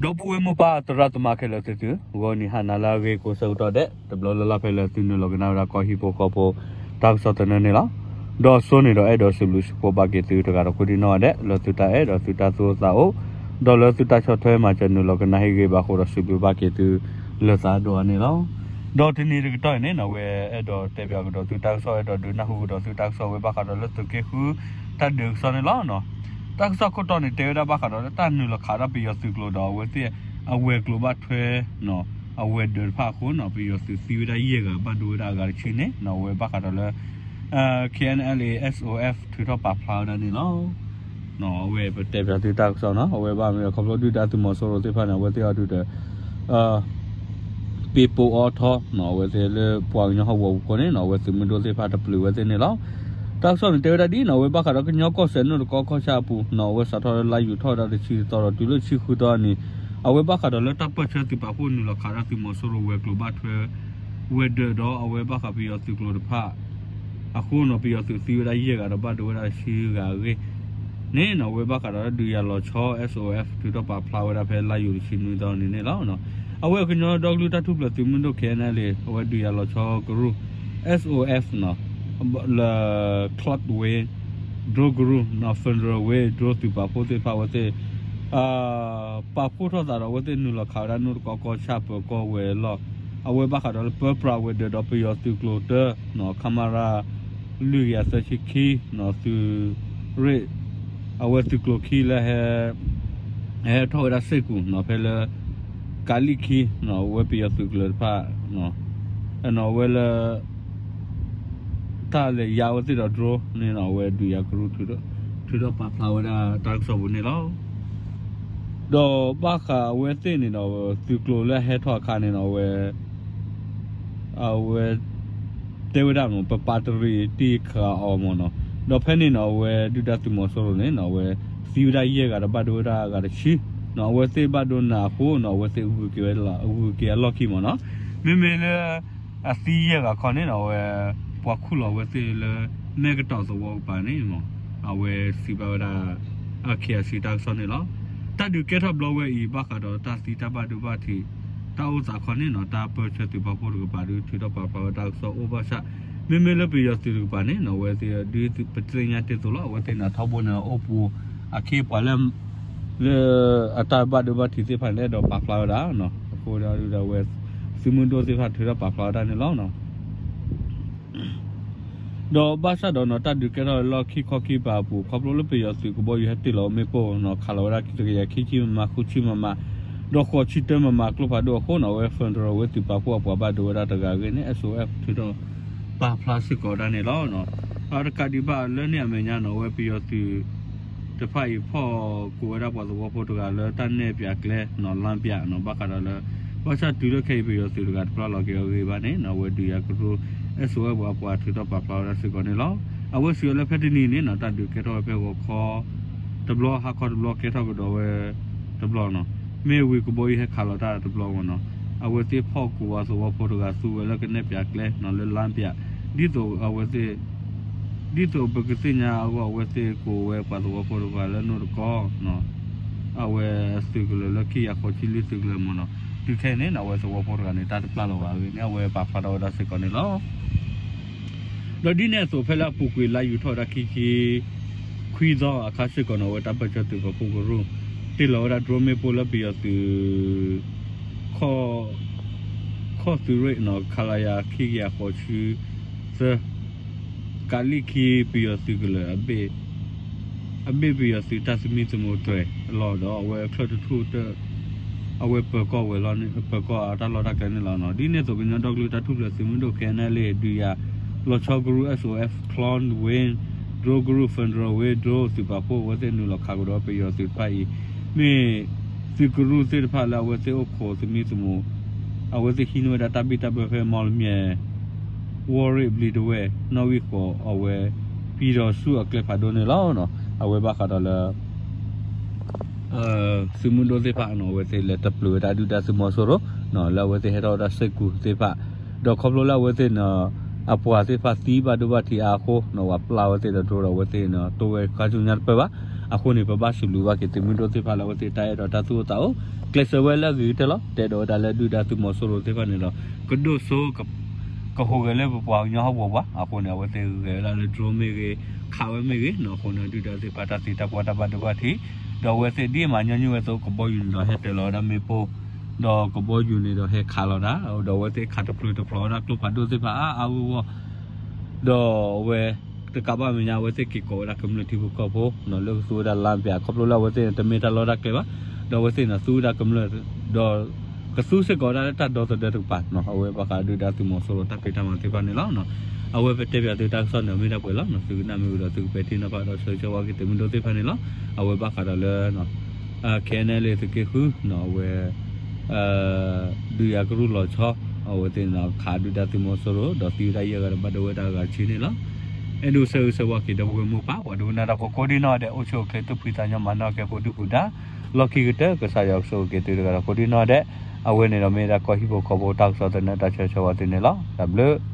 ဒီပုၢ်ဝဲၢ်မိၢ်ပၢ်သရၣ်သမါခဲလၢာ်သ့ၣ်သု, ဂီၤနံၤဟါနၤလၢအဂ့ၤကိးဆၢကတီၢ်ဒဲး တဘျီလၢ်လၢ်ဖဲလၢသုနုာ်လီၤကနၣ်ဝဲဒၣ်ကီၢ်ဟံၣ်ဖိဃီဖိ တၢ်ကစီၣ်သနၢၣ်န့ၣ်လီၤ. ဒီးစိန့ၣ်ဒီးအဲၣ်ဒိးစံးဘျုးစံးဖှိၣ်ဘၣ်က့ၤသုတဂၤဒီးကိးဒံနီၢ်ဂၤဒဲး လၢသုတၢ်အဲၣ်ဒီးသုတၢ်သူၣ်အိၣ်သးအိၣ်, ဒီးလၢသုတၢ်ဆီၣ်ထွဲမၤစၢၤနုာ်လီၤကနၣ်ဟ့ၣ်ဂ့ၤဘၣ်အဃိဒီးစံးဘျုးဘၣ်က့ၤသု လၢသးဒိၣ်အါန့ၣ်လီၤ. ဒီးတနံၤတကတီၢ်အံၤန့ၣ် အဝဲအဲၣ်ဒိးတဲပၠးကဒီးသုတၢ်ကစီၣ် အဲၣ်ဒိးဒုးနၢ်ဟူကဒီးသုတၢ်ကစီၣ် အဝဲဘၣ်ဃးဒီးလၢသုးက့ဃု တၢ်ဒုးကစီၣ်န့ၣ်လီၤ. တၢ်ကစီၣ်ခိၣ်တီန့ၣ် တဲဝဲဒၣ်ဘၣ်ဃးဒီးလၢတၢ်နုာ်လီၤခးဒၣ်ပယီၤသုးကျိၤဒီးအဝဲသ့ၣ် အဝဲၤကျိၤဘၣ်ထွဲ အဝဲၤဒၢးတဖၣ်အဃိန့ၣ် ပယီၤသုးသံဝဲဒၣ်ယဲၢ်ဂၤ ဘၣ်ဒိဝဲဒၣ်အဂၤတဆံန့ၣ် အဝဲဘၣ်ဃးဒီးလၢ K N L A S O F ထုးထီၣ်ပာ်ဖျါဝဲဒၣ်န့ၣ်လီၤ. အဝဲပတဲပၠးသုတၢ်ကစီၣ်နီၤ အဝဲဘၣ်မ့ၢ်ခီဖျိဒုၣ်ဒါသုးမီၤစိရိၤသ့ၣ်တဖၣ်န့ၣ် အဝဲသ့ၣ်အီၤဒုးဒီး ပ့ၤပိာ်အီၤထီၣ်နီၤ အဝဲသ့ၣ်လၢပှၤကညီဟီၣ်ကဝီၤပူၤအဃိန့ၣ်နီၤ အဝဲသုးမုၢ်ဒိၣ်သ့ၣ်တဖၣ်တပျုာ်ဝဲသ့ၣ်န့ၣ်လီၤ. တၢ်ကစီၣ်န့ၣ် တဲဝဲဒၣ်ဒ်နီၤ အဝဲဘၣ်ဃးဒီးကညီကီၢ်စဲၣ်နိၣ်တကီကီၢ်ဆၣ်အပူၤနီၤ အဝဲစးထီၣ်လၢလါယူၤထီၣ်ဝဲဒၣ်တဆံတသီဒီးတုၤလၢတဆံဃုသီအနံၤ အဝဲဘၣ်ဃးဒီးလၢတၢ်ပၢၢ်ဆၢသုးပာ်ဖှိၣ်နုာ်လီၤခးဒၣ်သုးမီၤစိရိၤဝဲၤကျိၤဘၣ်ထွဲ ဝဲၤဒၢးဒီးအဝဲဘၣ်ဃးပယီၤသုးကျိၤတဖၣ် အဃိနီၤ ပယီၤသုးသံဝဲဒၣ်ယဲၢ်ဂၤဒီးဘၣ်ဒိဝဲဒၣ်တဆံဂၤအဂ့ၢ်န့ၣ်နီၤ အဝဲဘၣ်ဃးဒီးဒုးယၤလီၤဆီ S O F ထုးထီၣ်ပာ်ဖျါဝဲဒၣ်ဖဲလါယူၤတဆံနွံသီန့ၣ်န့ၣ်လီၤ. အဝဲကညီဒီကလုာ်တၢ်ထူၣ်ဖျဲးသုးမုၢ်ဒိၣ် K N L A အဝဲဒုးယၤလီၤဆီကရူၢ် S O F နီၤ လၢ Cloud Wing drone ကရူၢ်နီၤ Federal Wing drone သုးပာ်ဖှိၣ်သ့ၣ်တဖၣ်အဝဲသ့ၣ် ပာ်ဖှိၣ်ထီၣ်သးဒီးအဝဲသ့ၣ်နုာ်လီၤခးဝဲဒၣ်နိၣ်တကီကီၢ်ဆၣ်ပၢၤကီၢ်ဝဲၤလီၢ် အဝဲဘၣ်ဃးဒီးလၢပၢပြးဝဲၤဒၢးဒီးပယီၤသုးကျိၤတၢနီၤ ခမရ လွံၢ်ကယၤသၢဆံခံနီၤ သုးရ့ၣ် အဝဲသုးကျိၤခံလၢ ဟဲထီၣ်ဝဲဒၣ်စ့ၢ်ကီးနီၤ ဖဲလၢ ကးလံၣ်ခံနီၤ အဝဲပယီၤသုးကျိၤတဖၣ် အဝဲလၢ တၢ်လဲၤယါအဝဲသ့ၣ်ဒီး drone န့ၣ်နီၤ အဝဲဒုးယၤကရူၢ် ထုးထီၣ်ပာ်ဖျါဝဲဒၣ်တၢ်ကစီၣ်ပူၤန့ၣ်လီၤ. ဒီးဘၣ်ဃးအဝဲသ့ၣ်န့ၣ်ဒီး သုးကျိၤလၢအဟဲထီၣ်အခါန့ၣ်နီၤ အဝဲ အဝဲ တဲဝဲဒၣ်မ့ၢ် ပပာ်တရံးတံာ်ဃာ်အီၤမ့ၢ်နီၤ, ဒီးဖဲန့ၣ်နီၤ အဝဲဒုၣ်ဒါသုးမီၤစိရိၤန့ၣ်နီၤ အဝဲသံဝဲဒၣ်ယဲၢ်ဂၤဒီးဘၣ်ဒိဝဲဒၣ်အဂၤတဆံနီၤ, အဝဲသ့ၣ်ဘၣ်ဒိနၤအဃိနီၤ အဝဲသ့ၣ်ဂုၤက့ၤဝဲလီၢ်ခံမ့ၢ်နီၤ, မ့မ့ၢ်လၢ အသံယဲၢ်ဂၤခီန့ၣ်နီၤ အဝဲ ပှၤခူၣ်လီၤအဝဲသ့ၣ်လၢ မဲကတီၢ်သဝီကပၤန့ၣ်မ့ၢ် အဝဲစံးဘၣ်ဝဲဒၣ် အ K I C တၢ်ကစီၣ်န့ၣ်လီၤ. တၢ်ဒုးကဲထီၣ်ဘျီဝဲအံၤ ဘၣ်ဃးဒီးတၢ်သံတၢ်ဘၣ်ဒိဘၣ်ထံး တၢ်အိၣ်သးခီန့ၣ်နီၤ တၢ်ပၢၢ်ဆၢသုးပာ်ဖှိၣ်တကပၤဒုး ထုးထီၣ်ပာ်ဖျါဝဲတၢ်ကစီၣ်အိၣ်ဘၣ်ဆၣ် မ့မ့ၢ်လၢပယီၤသုးတကပၤန့ၣ်နီၤ အဝဲသ့ၣ်ဒုးပသ့ၣ်ညါတ့ၢ်သိးလီၤ အဝဲသ့ၣ်န့ၣ် ထီဘိန့ၣ်အိၣ်ပူၤ အခ့အပှၤလၢ လၢအတၢ်ဘၣ်ဒိဘၣ်ထံးသ့ၣ်တဖၣ်န့ၣ် အဲၣ်ဒိးပာ်ဖျါဝဲဒၣ်နီၤ, အဃိဒီးအဝဲ သုးမုၢ်ဒိၣ်သ့ၣ်တဖၣ်ထုးထီၣ်ပာ်ဖျါဝဲဒၣ်န့ၣ်လီၤ. ဒီးဘၣ်ဆၣ်ဒီးနီၤ တၢ်ဒုးကဲထီၣ်လၢလီၢ်ခံခီခံပၤအပူၤ ခီဖျိလၢပယီၤသုးကဘီယူၤဟဲတ့ၢ်လီၤမ့ၣ်ပိၢ်နီၤ ခးလီၤဝဲဒၣ်တကယၤခံဆံ MM ဃုဆံ MM ဒီးဃိးဆံတၢ MM ကျိဖးဒိၣ်အဃိနီၤ အဝဲ Federal ဝဲသုးပာ်ဖှိၣ်အပှၤဘၣ်ဒိဝဲဒၣ်တဂၤအဂ့ၢ်န့ၣ် S O F ထုးထီၣ်ပာ်ဖျါစ့ၢ်ကီးဒၣ်န့ၣ်လီၤ. အတကးဒံးဘၣ်လၢန့ၣ်အမဲာ်ညါနီၤ အဝဲပယီၤသုး တဖၣ်အံၤဖီၣ်ကိးဝဲဒၣ်ပှၤသဝီဖိတဂၤလၢတၢ်နဲၣ်ပၠးကျဲနီၤ လါပၠးနီၤ ဘၣ်ဃးဒီးလၢ ဘၣ်ဆၣ်တုၤလၢခဲအံၤပယီၤသုးတဂၤတပျၢ်လီၤက့ၤအီၤဂ့ၤဘၣ်န့ၣ်နီၤ အဝဲဒုးယၤကရူၢ် S O F ပှၤပှၤထုးထီၣ်ပာ်ဖျါဝဲဒၣ်စ့ၢ်ကီးန့ၣ်လီၤ. အဝဲစံးဝဲလၢဖဲတနံၤန့ၣ်နီၤ တၢ်ဒုးကဲထီၣ်ဝဲဖဲဂီၤခီ တဘျီ ဟါခီတဘျီ ကဲထီၣ်ကဒီးဝဲ တဘျီနီၤ မ့ၢ်ဝံၤကဘီယူၤဟဲခးလီၤတၢ်တဘျီမ့ၢ်နီၤ အဝဲသ့ၣ်ဖီၣ်ကိးပှၤသဝီဖိတဂၤသူဝဲလၢကနဲၣ်ပၠးကျဲနီၤ လၢလါပၠး ဒ်သိးအဝဲသ့ၣ် ဒ်သိးပကသ့ၣ်ညါအဂီၢ် အဝဲသ့ၣ်ကိးဝဲပှၤသဝီဖိတဂၤလၢနိၣ်တကီ အဝဲသုးကလၢၤလၢခံကယၤဃိးဆံလွံၢ်သုးကလၢၤမ့ၢ်နီၤ တုၤခဲအံၤန့ၣ်နီၤ အဝဲသဝီဖိတဂၤန့ၣ် တၢ်တပျၢ်လီၤဘၣ်အဂ့ၢ်န့ၣ် အဝဲပာ်ဖျါထီၣ်ဝဲဒၣ်စ့ၢ်ကီးန့ၣ်လီၤ. ဒီးဒ်န့ၣ်အသိးဖဲလၢအပူၤကွံာ်လါယူၤထီၣ်ဝဲဒၣ်ခံဆံ ခွံသီအခါစ့ၢ်ကီးနီၤ အဝဲတၢ်ပၢၢ်ဆၢသုးပာ်ဖှိၣ်ကရူၢ် တ့ၢ်လီၤဝဲဒၣ် drone မ့ၣ်ပိၢ်လၢပယီၤသုး ခီၣ်သုးရ့ၣ်နီၤ ခလရ ခံကယၤဃိးဆံသၢ ကးလံၣ်ခံပယီၤသုးကလၢၤ အဘ့ၣ်ပယီၤသုးတၢ်သမံသမိးတြဲၤအလီၢ်ဒီး အဝဲချၢၣ်တထူၣ်တၢၢ် အဝဲပၢၤကီၢ်ဝဲၤလီၢ်န့ၣ် ပၢၤကီၢ်အတၢ်လီၢ်တၢ်ကျဲန့ၣ်လီၤ. ဒ်န့ၣ်အသိးကညီဒီကလုာ်တၢ်ထူၣ်ဖျဲးသုးမုၢ်ဒိၣ် K N L A ဒုးယၤ လီၤဆီကရူၢ် S O F Cloud Wing drone ကရူၢ် Federal Wing drone သုးပာ်ဖှိၣ်အဝဲသ့ၣ်နုာ်လီၤခးကဒီးပယီၤသုးတဖၣ်အံၤ မ့ၢ် သုးကရူၢ်သ့ၣ်တဖၣ်လၢအဝဲသ့ၣ်အိၣ်ခိးသမံသမိး အဝဲသ့ၣ်ဟံးန့ၢ်ဝဲဒၣ်တၢ်ဘံၣ်တၢ်ဘၢဖဲမီၣ်လမၠဲၣ် ဝီၢ်ရ့ၣ်ဘျံးဒဝဲၢ် နီၣ်ဂံၢ်ဃိး အဝဲ ပံၤဒီးဆူၣ်အကျဲဖးဒိၣ်န့ၣ်လီၤ. အဝဲဘၣ်ဃးဒီးလၢ သုးမုၢ်ဒိၣ်သ့ၣ်တဖၣ်နီၤ အဝဲသ့ၣ်လဲၤတပျုာ်ဝဲဒၣ်ဒုၣ်ဒါသုးမီၤစိရိၤ လၢအဝဲသ့ၣ်ဟဲထီၣ်ဝဲဒၣ်စ့ၢ်ကီးသ့ၣ်တဖၣ် ဒီးခီဖျိလၢအဝဲသ့ၣ်န့ၣ် အပှၤသ့ၣ်တဖၣ်သံဘၣ်ဒိဘၣ်ထံးအါအဃိနီၤ ပှၤပျၢ်ဝဲသ့ၣ်ဒီး drone ဒီးအဝဲသ့ၣ်န့ၣ် တိဝဲခါဆူညါတပၢၢ်ဘၣ်. အဃိန့ၣ် ပဘၣ်စံးဘျုးဘၣ်က့ၤသုးမုၢ်ဒိၣ်သ့ၣ်တဖၣ်လၢအဝဲသ့ၣ်တၢ်အဲၣ်ဒီးတၢ်သူၣ်အိၣ်သးအိၣ် ကျဲးစၢးဝဲလၢအဂ့ၤကတၢၢ်လီၤ. တဲဒီးဝဲဒၣ်လၢဒုၣ်ဒါသုးမီၤစိရိၤသ့ၣ်တဖၣ်န့ၣ်ဒီး ကဒိၣ်စိ ကဟူးဂဲၤလၢပပှၤကညီဟီၣ်ကဝီၤပူၤအဃိန့ၣ် အဝဲသ့ၣ်ဂဲၤဝဲဒၣ်လၢ drone မ့ၢ်ဂ့ၤ, ခးဝဲမ့ၢ်ဂ့ၤနီၤ. အဃိန့ၣ် ဒုၣ်ဒါသ့ၣ်တဖၣ်တၢ်သံတၢ်ပှၢ်တၢ်ဘၣ်ဒိဘၣ်ထံး, ဒီးအဝဲသ့ၣ်ဒ်အမၤညီနုၢ်ဝဲအသိး ကဘီယူၤန့ၣ်ဒီးဟဲတ့ၢ်လီၤဝဲဒၣ်မ့ၣ်ပိၢ်, ဒီးကဘီယူၤန့ၣ်ဒီးဟဲခးလီၤတၢ်, ဒီးအဝဲသ့ၣ်ခးတချုးတဖျိးဝဲဒၣ်ကျိဖးဒိၣ်သ့ၣ်တဖၣ်အါအါဂီၢ်ဂီၢ် ဒီးအဝဲ တကးဘၣ်မဲာ်ညါ အဝဲသ့ၣ်က့ၤကိးဝဲဒၣ်ကမျၢၢ်ထံဖိကီၢ်ဖိ လၢကသူဝဲဒၣ်လါပျၢၤ ခီဖျိလၢအဝဲသ့ၣ်န့ၣ် တမ့ၢ်တၢ်လီၢ်တၢ်ကျဲဘၣ်, ဒီးအဝဲသ့ၣ်န့ၣ်သူဝဲဒၣ်ကမျၢၢ် ဒီးကသူစ့ၢ်ကီးဝဲဒၣ်လၢတၢ်ဒီသဒၢတကပၤ, အဝဲဘၣ်ဃးဒုၣ်ဒါသုးမီၤစိရိၤတၢ်ဖံးတၢ်မၤသ့ၣ်တဖၣ်န့ၣ်လီၤ. အဝဲပတဲပၠးသုတၢ်ကစီၣ်န့ၣ် မ့ၢ်ဒၣ်ပှဲၤလီၤ. သုကနၣ်မ့ၢ်ဝံၤဒီးသုကပဲာ်ထံနီၤဖးဒီးဆၢဂ့ၤဆၢဝါက့ၤသုးမုၢ်ဒိၣ်သ့ၣ်တဖၣ်န့ၣ်လီၤ. အဝဲဘၣ်ဃးဒီးလၢ KNLA သုးက့ဃု အဝဲ ဒုးယၤကရူၢ်လီၤဆီ အဝဲသ့ၣ်န့ၣ်ဒီးခးဒုၣ်ဒါသုးမီၤစိရိၤ ဒီးသံဝဲဒၣ်ယဲၢ်ဂၤဒီးဘၣ်ဒိဝဲဒၣ်အဂၤဆံန့ၣ်လီၤ. အဲၣ်ဒိးဆၢဂ့ၤဆၢဝါက့ၤဒီပုၢ်ဝဲၢ်မိၢ်ပၢ် ပှၤဒိကနၣ်တၢ်ဖိကိးဒံနီၢ်ဒဲး အိၣ်ဆူၣ်အိၣ်ချ့သူၣ်ဖှံသးညီမၤနီၢ်ကဲဖိဒုၣ်ပူၤဒါ လီၢ်ခံကတၢၢ် ကစၢ်ယွၤကဆိၣ်ဂ့ၤက့ၤသုတဂၤဒီးကိးဒံနီၢ်ဒဲး, အဝဲန့ၣ်ဒီးမ့ၢ်ဒၣ်ကီၢ်ဟံၣ်ဖိဃီဖိတၢ်ကစီၣ်သနၢၣ်တၢ်ဆၢဂ့ၤဆၢဝါသုန့ၣ်လီၤ. တၢ်ဘျုး